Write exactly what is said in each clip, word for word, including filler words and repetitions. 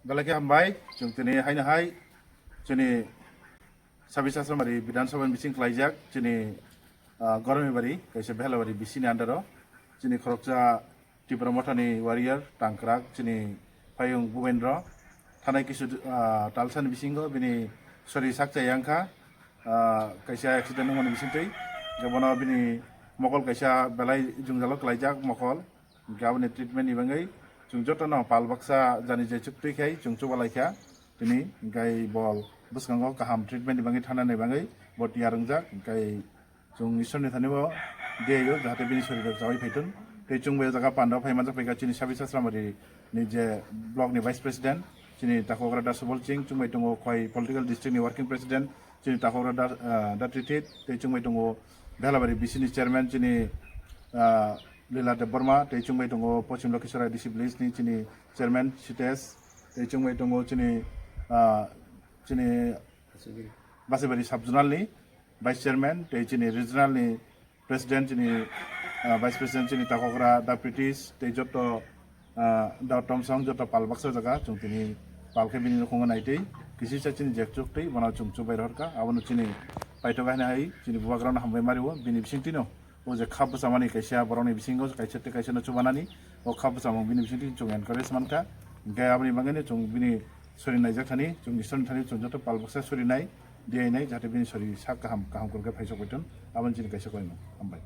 Belai khe hambai, chwng tini haino hai chini Sabis Asramari Bidhan Sabha ni bising khlaijak chini, ah, Goromibari kaisa Behlabari bisini under o chini khoroksa Tipra Mothani warrior tangkrak chini Phayung Bubendra thanai kisu, ah, talsani bisingo bini sori sakchai yang kha, ah, kaisa accident wngmani bisingtwi. Bono bini mokol kaisa belai jwngjalo khlaijak mokol. Hinkhe aboni treatment ni bagwi chwng jotono pal baksa jani je chuktwi khai chwng chubalai kha. Tini hinkhe bo bwskango kaham treatment ni bagwi thanani bagwi bo tiyar wngjak. Hinkhe chwng Ishwar ni thani bo diyaio jahate bini sori rok chawi phaithun. Tei chwng bai o jaga panda phai manjak phaikha chini Sabis Asramari ni je block ni vice president chini Takogra Da Subol Singh, chwng bai tongo Khowai political district ni working president chini Takogra Da, ah, Da Trithit, tei chwng bai tongo Behlabari bisini chairman chini, ah, Lila Debbarma, tei chwng bai tongo Poschim Lokhisarai D C village ni chini chairman Sitesh, tei chwng bai tongo chini, ah, chini Basaibari sub zonal ni vice chairman, tei chini regional ni president chini, ah, vice president chini Takogra Da Pritish, tei joto, ah, Da Tomsong, joto pal baksa jaga chwng tini pal khe bini nukhungo naitwi kisisa chini jek chuk tei bono chwng chubai rohorkha. Abono chini paithak haino hai chini bubagrano hambai mario bini bisingtwino. O je kha bwchamani kaisa borokni bisingo kaisa tei kaisa no chubanani, o kha bwchamung bini bisingtwi chwng encourage mankha. Hinkhe aboni bagwino chwng bini sori naijak thani, chwng Ishwarni thani chwng joto pal baksa sori nai, diyainai, jahate bini sori sak kaham, kaham kwrwngkhe phaisok baithun, aboni chini kaisa koimung. Hambai.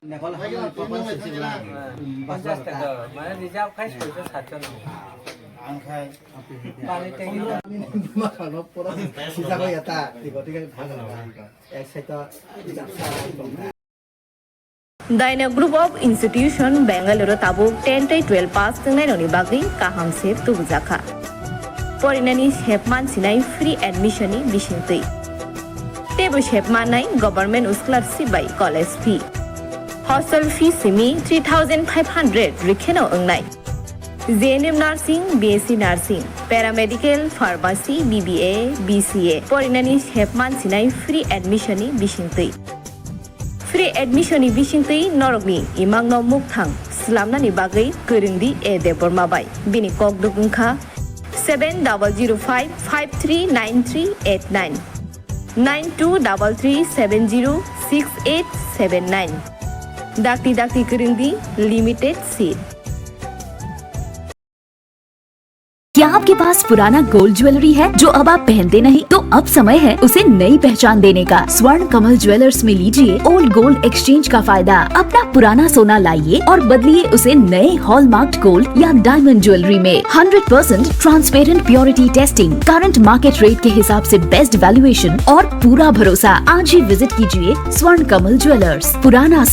Nepal hamni papa sisi bla. Pachas taka, mane reserve khai soiso satjon. Ang khai. Bari tengno. Bima khano pura sisa ko yata, tiko tiko bhag laga. Ek side to. Dyna Group of Institution, Bangalore o tabuk ten tei twelve pass wngnai rokni bagwi kaham se tubujakha. Porinani sep mansinai free admission ni bisingtwi. Teibo sep mannai government scholarship bai college fee. Hostel fee simi three thousand five hundred rwkheno wngnai. J N M Nursing, B S C Nursing, Paramedical, Pharmacy, B B A, B C A. Porinani sep mansinai free admission ni bisingtwi. Free admission ni bisingtwi norokni imangno mukthang slamnani bagwi kwrwngdi A Debbarma bai. Bini kokduk wngkha seven double zero five five three nine three eight nine, nine two double three seven zero six eight seven nine. Dakti dakti kwrwngdi, limited seat. क्या आपके पास पुराना gold jewellery है जो अब आप पहनते नहीं? तो अब समय है उसे नई पहचान देने का। स्वर्ण कमल ज्वेलर्स में लीजिए ओल्ड गोल्ड एक्सचेंज का फायदा। अपना पुराना सोना लाइए और बदलिए उसे नए हॉलमार्क्ड गोल्ड या डायमंड ज्वेलरी में। Hundred percent transparent purity testing, current market rate के हिसाब से बेस्ट वैल्यूएशन और पूरा भरोसा। आज ही विजिट कीजिए स्वर्ण कमल ज्वेलर्स, पुराना